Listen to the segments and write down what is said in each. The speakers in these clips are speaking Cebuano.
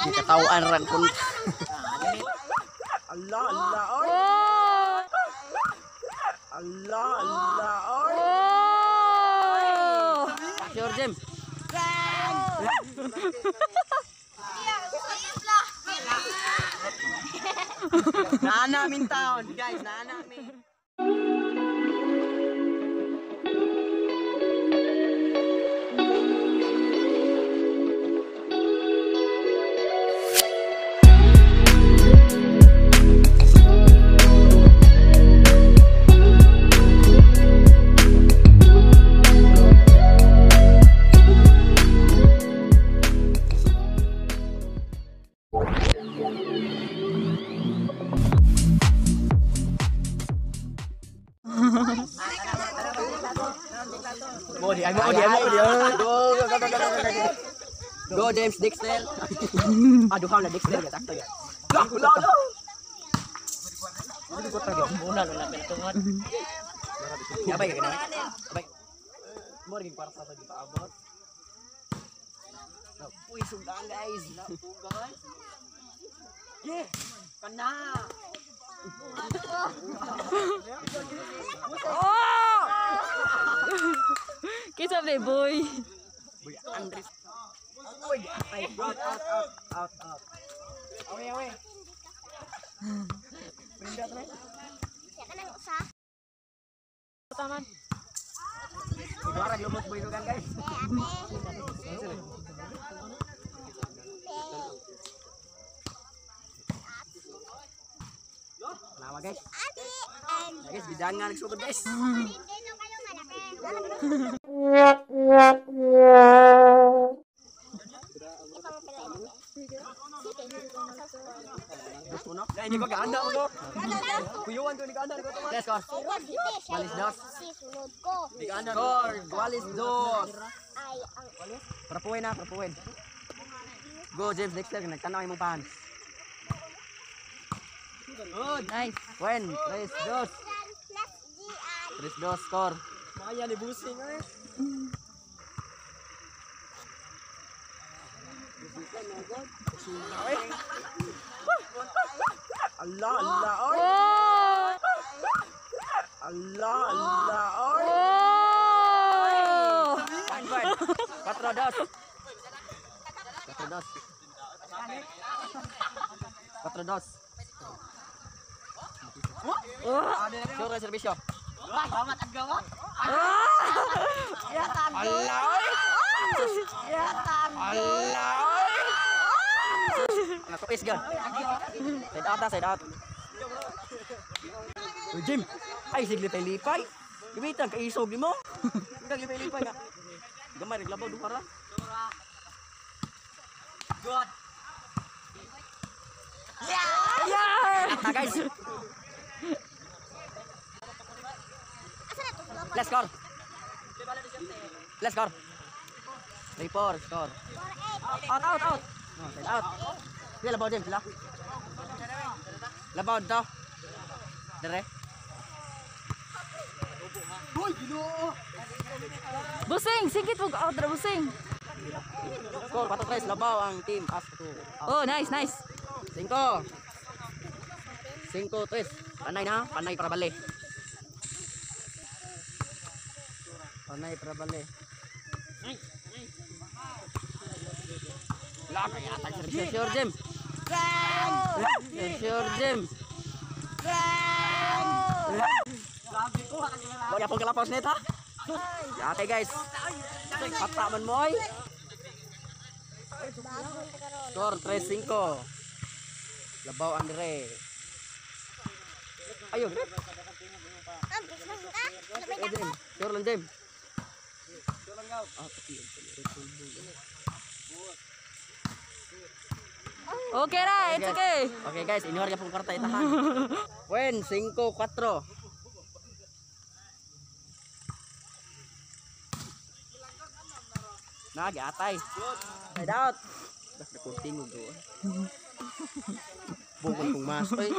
Katawaan rang kun. Allah Allah oy. Allah Allah oy. Sure, Jim. Naana min taon, guys, naana mi. Go James Dexter. Aduh na Dexter ya sakto ya. Lah, lah, lah. Abay ka na. Abay. Mo rin para sa gipaabot. Uy, sugaan guys. Sugaan. Yeah. Kana. Oh! Kinsa ba boy? Boy Andres. Uy, ay, out, out, out, out, out. Awe, awe. Pindot na. Siya ka nang usa. Taman. Ibarag lumot boy sugaan guys. Lawa guys. Guys, bidaan nga nagsugod guys. Hindi ko kaanda ko. Kuyuan ko ni kaanda ko. Let's go. Walis dos. Score, walis dos. Prapuin na, prapuin. Go James Dexter, nagtanaw imong pants. Good. Nice. Wen, tres dos. 3-2 score. Maya ni busing eh. Allah Allah oy. Allah Allah oy. 4-2. 4-2. 4-2. Sure servisyo. Allah oy. Allah oy. Nakapis gan. Side out na, side out. Uy, Jim. Ay, sige lipay-lipay. Gamitan, kaisog ni mo. Lipay-lipay nga. Gamay, naglabaw, duha ra. Good. Yeah! Na, guys. Let's score. Let's score. 3-4, score. Out, out, out. No, side out. Sige, labaw din sila. Labaw dito. Dire. Uy, Ginoo. Busing, singkit mo out ra busing. Score 4-3, labaw ang team as 2. Oh, nice, nice. 5. 5-3. Panay na, panay para bali. Panay para bali. Laki atay servisyo sure Jim. Sure Jim. Wala pong kalapaw net ha. Yate guys. Pata man mo oy. Score 3-5. Labaw Andre. Ayun, grip. Jim. Sure lang Jim. Ah, Okay ra, it's okay. Okay guys, inyor ya pong kwarta itahan. Wen, 5-4. Na, giatay. Side out. Dah, nakuntingog do. Bukod kong mas, oy.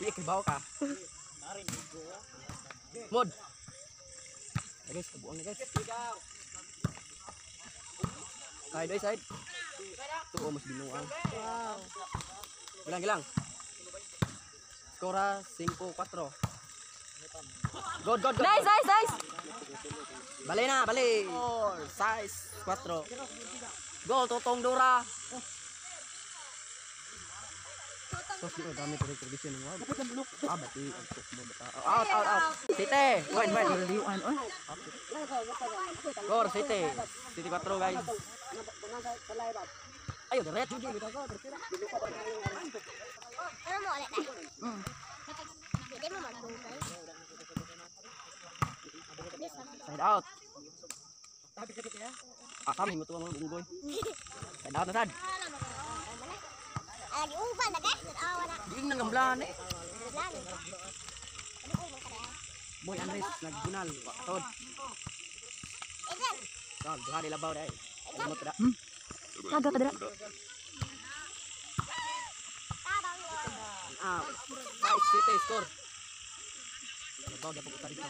Hindi, kibaw ka. Mod. Guys, kabuang na guys. Side, oy, side. Tuo mas binuang. Wow. Gilang, gilang. Skora 5-4. Good, good, good. Nice, nice, nice. Bali na, bali. 4, 6, 4. Goal, Totong Dora. Sos, di ko dami ko tradisyon ng wow. Ah, bati. Out, out, out. City. Win, win. Score, City. City 4, guys. Ayo, diretso. Ano mo ulit eh? Hindi mo mag-google. Side out. Ah, kami mo tuwang unggoy. Side out na sad. Lagi uban na guys. Awa na. Diing nang gamblan eh. Lagi. Boy Andres nagbunal atod. Egan. Kag duha di labaw dai. Limot ra. Taga pa dira. Tabang. Ah, 5 City score. Labaw gyapon usa dito.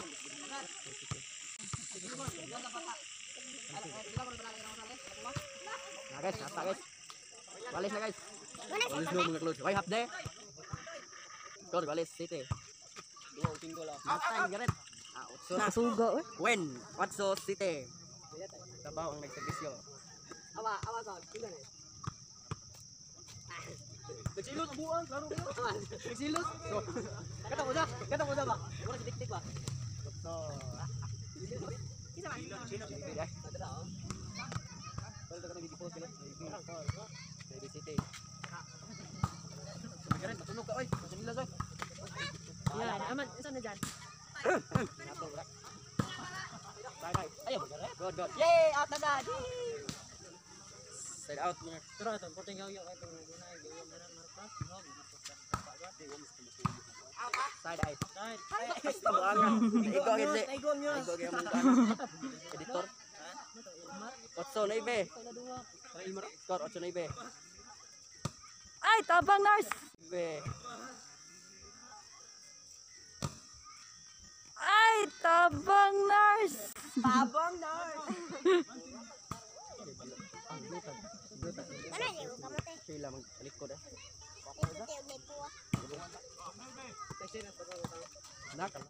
Na guys, nasa guys. Walis na guys. Walis no mga close. Way half day. Score Walis City. Last time garet. Ah, otso na. Suga oy. Win, Otso City. Sabaw ang nagservisyo. Awa, awa sa. Pila na. Nagsilot ang buang, klaro kayo. Nagsilot. Katong usa ba? Mura si Dikdik ba? Otso. Kisa man? Sino? Wala ka nagigipos sila. Baby City. Sumigarin, matunog ka oy. Masunila soy. Yan, aman, isa na dyan. Ayaw, good, good. Yay! Out na na! Side out mga. Pero ito, puting yung yung itong gunay, yung markas, no? Side out. Basta buanga. Ikaw ang hindi. Ikaw ang editor. 8-9. Score 8-9. Ay, tabang nurse. 9. Ay, tabang nurse. Tabang nurse. Ano yung kamote? Sheila magtalikod eh. Ito tayo may puwa. Nakal.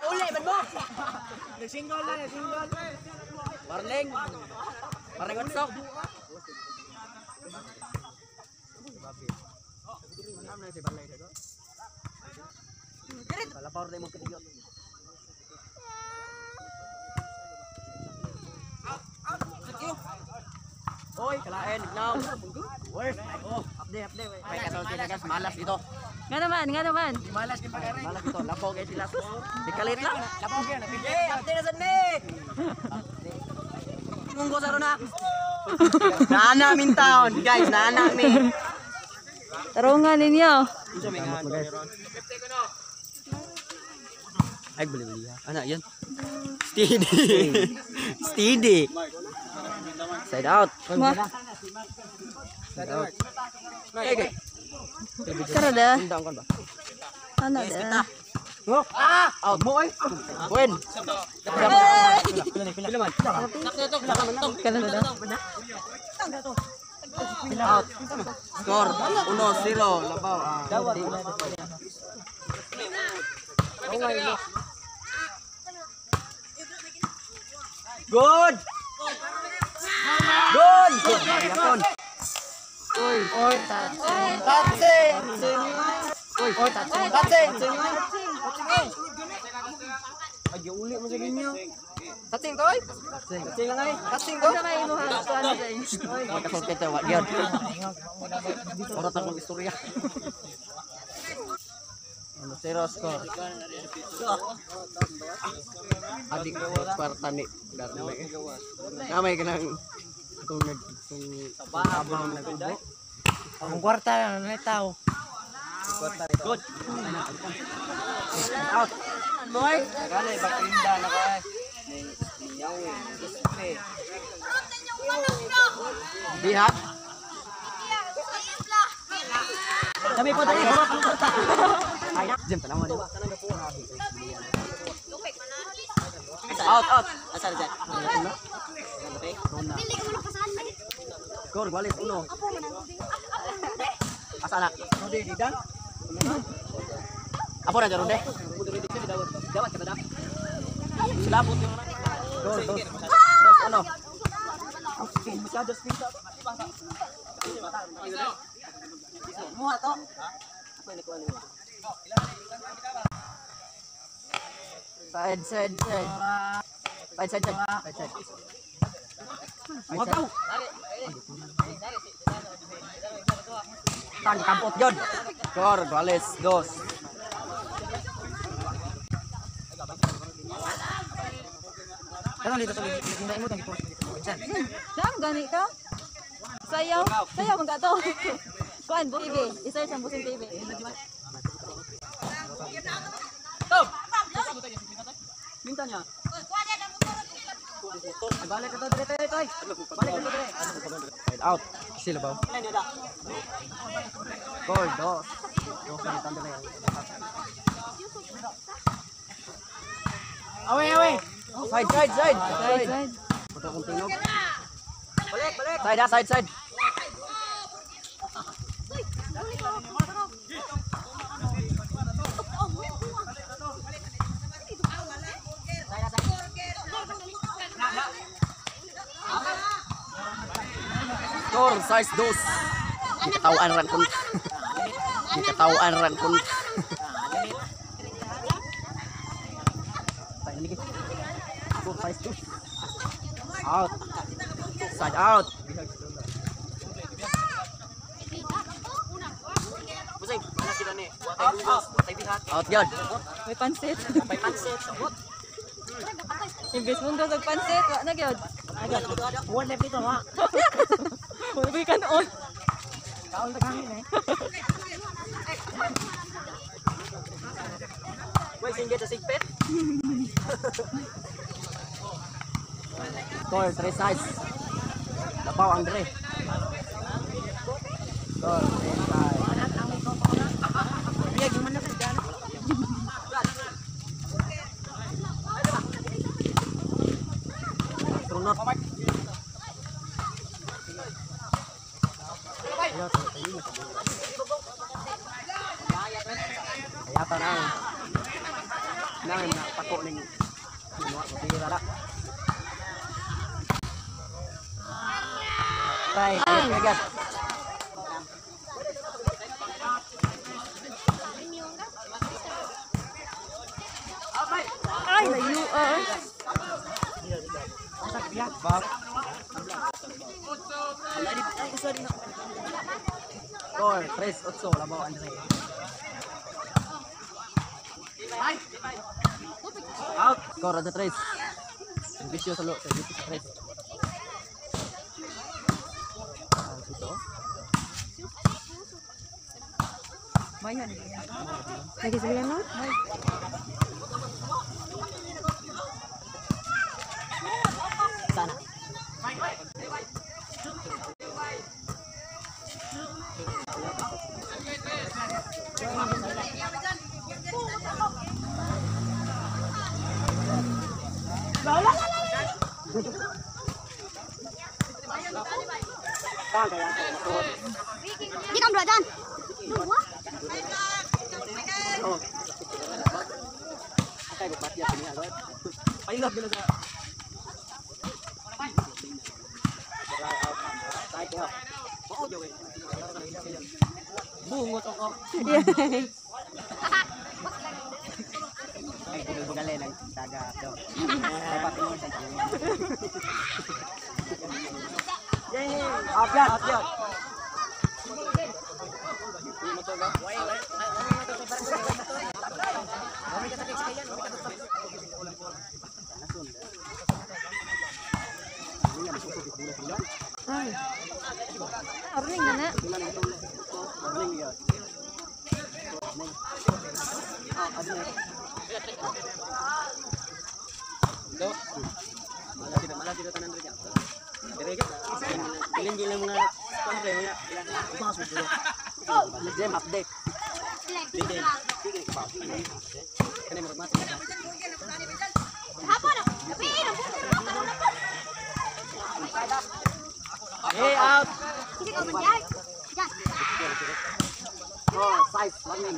Uli, man mo! Nag-single na, nag-single. Barling. Barling otso. Palapaw rin mo kadiyo. Oy, kalain, now. Worst. Oh, update, update. May kasulti na guys, malas dito. Nga naman, nga naman. Malas din pag-aray. Malas dito, lapaw guys sila. Dikalit lang. Lapaw kayo, napigil. Hey, update na sad me! Munggo sa na. Naana min taon, guys, naana mi. Tarungan ninyo. Ay, bali-bali ha. Ano, yan? Steady. Steady. Side out. Ma. Side out. Okay, okay. Tara da. Tindang kon ba? Ano da? Ah! Out mo oy. Win. Pila man? Kala na da. Out. Score 1-0. Labaw. Ah. Good. Good. Good. Yapon. Oy. Oy. Tatse. Oy. Tatse. Ay, uli mo sa inyo. Tatsing to, oy. Tatsing lang ay. Tatsing to. Sa may imuha. Ano sa inyo? Mga kasulti tayo, wa gyud. Ora ta kong istorya. Ano, zero score. Adik kwarta ni Darme. Namay ka nang itong nag itong tabang nagtubo. Ang kwarta na na tao. Good. Out. Boy. Nagana ibakinda na ka. Niyaw eh. Bihak. Kami po dali. Ay, Jim tanawan. Out, out. Asa na dyan? Pili ko mo pasahan. Score, Gualis, uno. Apo man ang. Asa na? Apo na, Jaronde. Dawat ka ba da? Silabot. Score, dos. Dos, uno. Masyado spin ka. Muha to. Ako yung nakuha niyo. Side, side, side. Side, side, side. Side, side. Side, side. Tan, kampot yun. Score, Gualis, dos. Dam, gani ka? Sayaw. Sayaw, man ka to. Kuan, TV. I-search ang Busing TV. Minta niya. Balik ka to dire tay tay. Balik ka to dire. Side out. Sila ba? Ilan niyo da? Score, dos. Dos na yung na yan. Away away. Side, side, side. Side, side. Puto kong tingog. Balik balik. Side, ah, side, side. Score, size dos. Katawaan ran kun. Katawaan ran kun. Score, size dos. Out. Side out. Busing, ana sila ni. Out out. Tay bihat. Out yun. May pansit. May pansit. Imbes mong sa pansit, wa na gyud. One left dito ha. Uy, kanon. Kaon ta kangin eh. Wait, singgit sa sigpit. Score, 3 size. Labaw, Andre. Score, 3 size. Astronaut. Kaya pa na. Nang napako ning ginawa ko tira ra. Tay, agad. Ay, layo ah. Back. Score, 3-8, labaw Andre. Out. Score, ada 3. Servisyo sa lo, servisyo sa 3. Ah, ito. Mayan. Lagi sa no? May. Sana. Di ka bradan. Dua. Oh. Akay ko patya niya. Pailap nila sa. Bungot ako. Ay, bugale lang dagat daw. Dapat mo sa Yay! Out yan, out yan. Ay. Arning na na. Jam update. Hapon. Hey, out. Hindi ka man diay. Oh, size warning.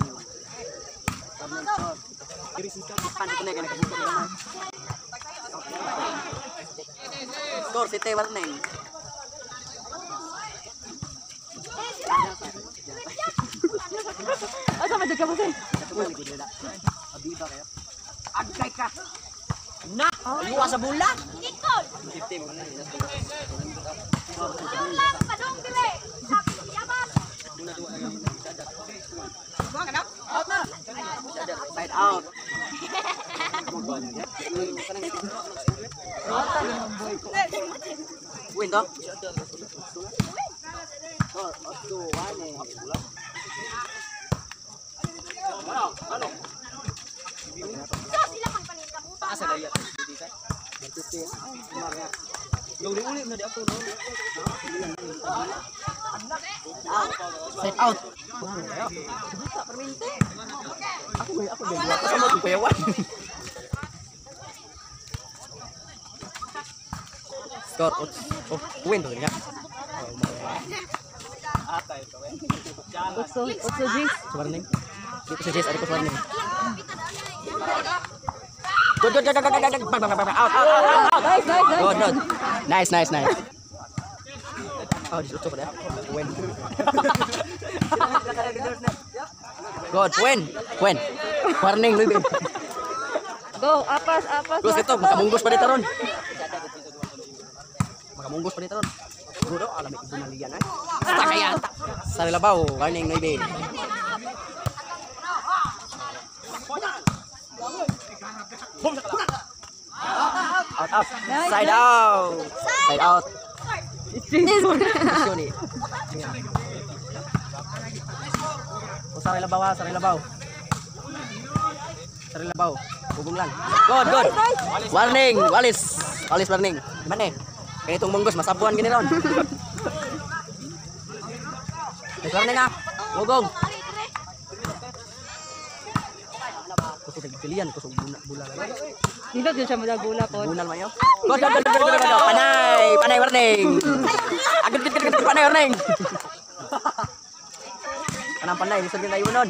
Score City warning. Asa man jud ka mo sir? Abiba kayo. Agkay ka. Na, ayuwa sa bula. Nicole. Lang padung dire. Yabas. Side out. Win to. So sila pang paningkamutan. Side out. Ako ako ako sa mo kuyawan. Score. Oh, win to niya. Otso, otso G's. Warning. Dito sa Jess, ari ko warning. Good, good, good, good, good, good. Bang, bang, bang, bang. Out, out, out, out, out. Nice, nice, nice. Good, good. Nice, nice, nice. Oh, di pa na. Win. Good, win. Win. Warning, Luis. Go, apas, apas. Gus, ito, makamunggos pa dito ron. Makamunggos pa dito ron. Good, oh, alam ko bunalian ay. Basta kaya. Sa labaw, warning, Nuebe. Out, out. Side out. Side out. Mission eh. O, sa labaw ha, sa labaw. Sa labaw. Bubong lang. Good, good. Warning, walis. Walis warning. Gimana eh? Ganitong munggos, masabuan gini ron. Nice warning ah. Bugong. Kusog pilihan, kusog bula bula lang. Dito jud siya madagula ko. Bunal mayo. Good, good, good, good, good, good. Panay, panay warning. Agad, good, good, good, panay warning. Kanang panay, lisod gyud tayo nun.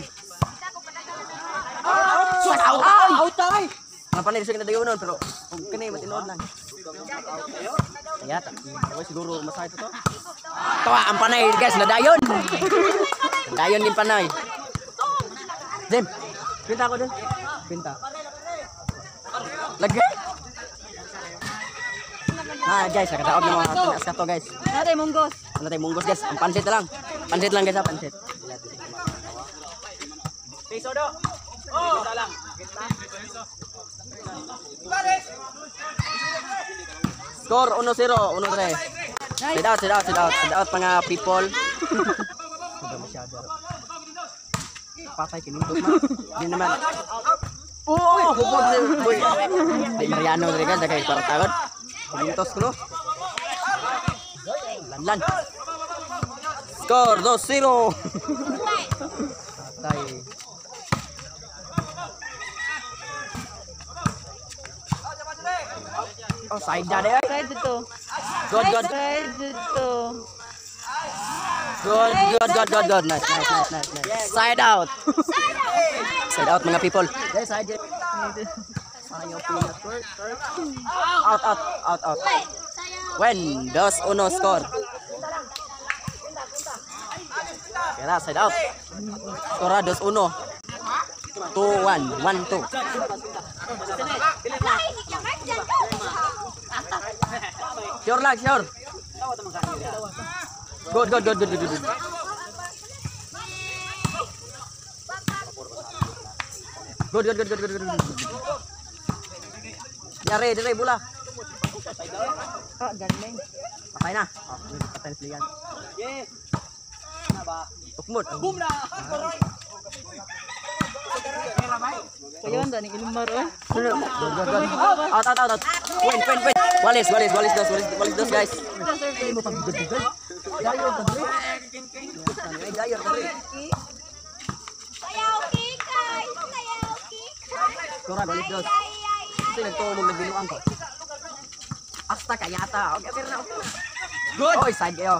Out, out, out, out. Kanang panay, lisod gyud tayo nun, pero kung kani matinuod lang. Yata. Okay, siguro masakit ito. Tawa ang panay, guys, nadayon. Nadayon din panay. Jem, pinta ako dun. Pinta. Lagi. Ah, guys, nakataog ng mga tunas ka to, guys. Natay munggos. Ano tayo, munggos, guys. Ang pansit na lang. Pansit lang, guys, ha, pansit. Piso do. Oh. lang. Score 1-0, 1-3. Sit out, sit out, sit out. Sit out mga people. Sudah masyado. Patay kinindot man. Di naman. Oo, hubog si Boy. Di Mariano diri guys, kay kwarta gud. Kinintos ko no. Lanlan. Score 2-0. Patay. Oh, side na ay. Side dito. Good, good. Side dito. Good, good, good, good, good. Nice, nice, nice, nice, nice. Side out. Side out mga people. Out, out, out, out. When dos uno score. Kaya side out. Score 2-1. 2-1, 1-2. Sure lang, sure. Good, good, good, good, good, good. Good, good, good, good, good, good. Yari, dire, bula. Ah, galing. Patay na. Oh, patay na sila yan. Tukmod. Boom na. Kuya, ang daning ilumar, oh. Good, good, good. Out, out, out, out. Win, win, win. Walis, walis, walis dos, walis, walis dos, guys. Sayaw kikay! Sayaw kikay! Sura, walis dos. Kasi nagtuo mong nagbinuang ko. Asta kayata. Okay, okay na, okay na. Good. Oy, side kayo.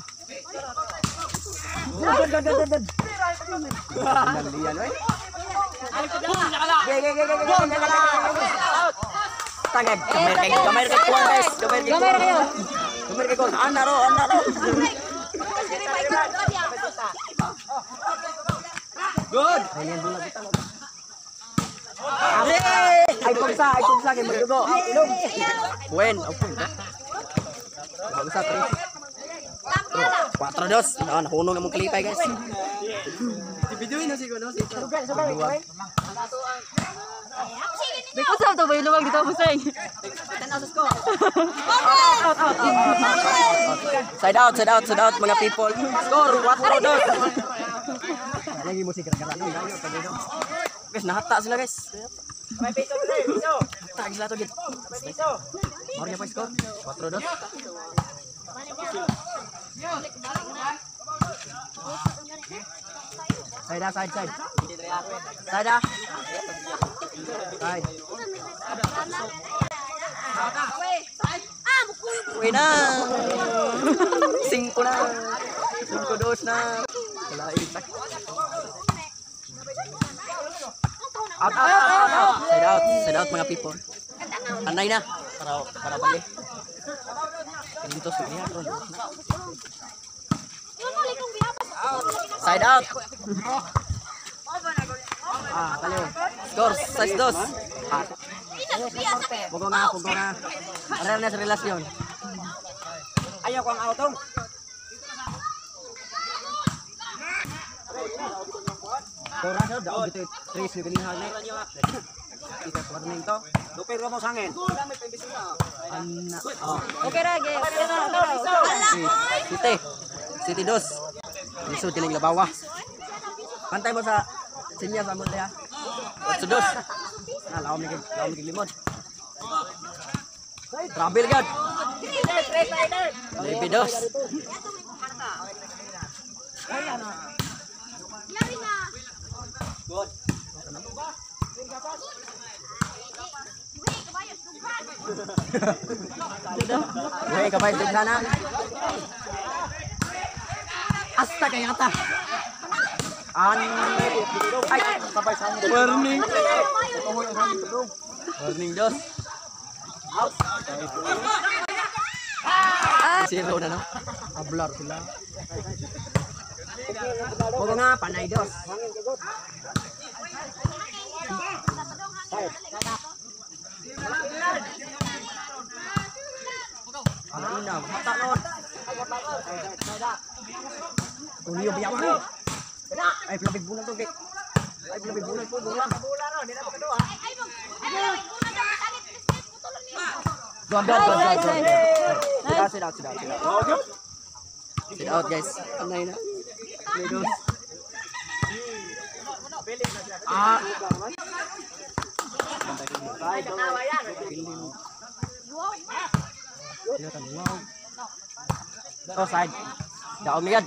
Good, good, good, good, good. Nalian, oy. Ge, ge, ge, ge, ge, ge, ge, ge. Tagad. Kamay kay kamay kay kuwan, guys. Kamay kay Gamay ra kayo. Kamay kay kuwan. Ana ro, ana ro. Good. Ay pugsa kay magdugo. Buen, open. Bagusa 3. 4-2. No, nahunong na mong klipay, guys. Biduin na siguro si Usap to ba yung lumag dito buseng? Side out, side out, side out mga people. Score 4-2. Lagi mo si gara-gara. Guys, nahata sila, guys. May piso, pre, piso. Hata sila to gid. May piso. Mao pa score 4-2. Side ah, side, side. Side ah. Side. Uwi na. 5 na. 5-2 na. Wala itak. Out, out, out, out. Side out mga people. Anay na. Para bali. Dito sa niya. Side out. Ah, kaliw. Score 6-2. Ah. Pugo nga, pugo nga. Ano na sa relasyon? Ayaw ko ang autong. Kora sa daog dito tres ni galing hagay. Ito warning to. Lupir ka mo sangin. Anna. Oh. Okay ra, ge. Okay ra. City. City dos. Lisod kining labawa. Pantay mo sa sinya sa amon diha. 8-2. Na lawom ni lawom ni limod. Travel gad. 9-2. Hey, kabay sana. Asta kaya ta. An ay Sabay sa hangin. Warning. Warning dos. Zero na no. Ablar sila. Huwag nga panay dos. Ang ina, mata nun. Tulio biyak mo. Ay, plabig bulan to, gay. Ay, plabig bulan po, bulan. Go, go, go, go, go. Sit out, sit out, sit out, sit out. Sit out, guys. Anay na. Dos. Ah. Oh, side. Daog ni yan.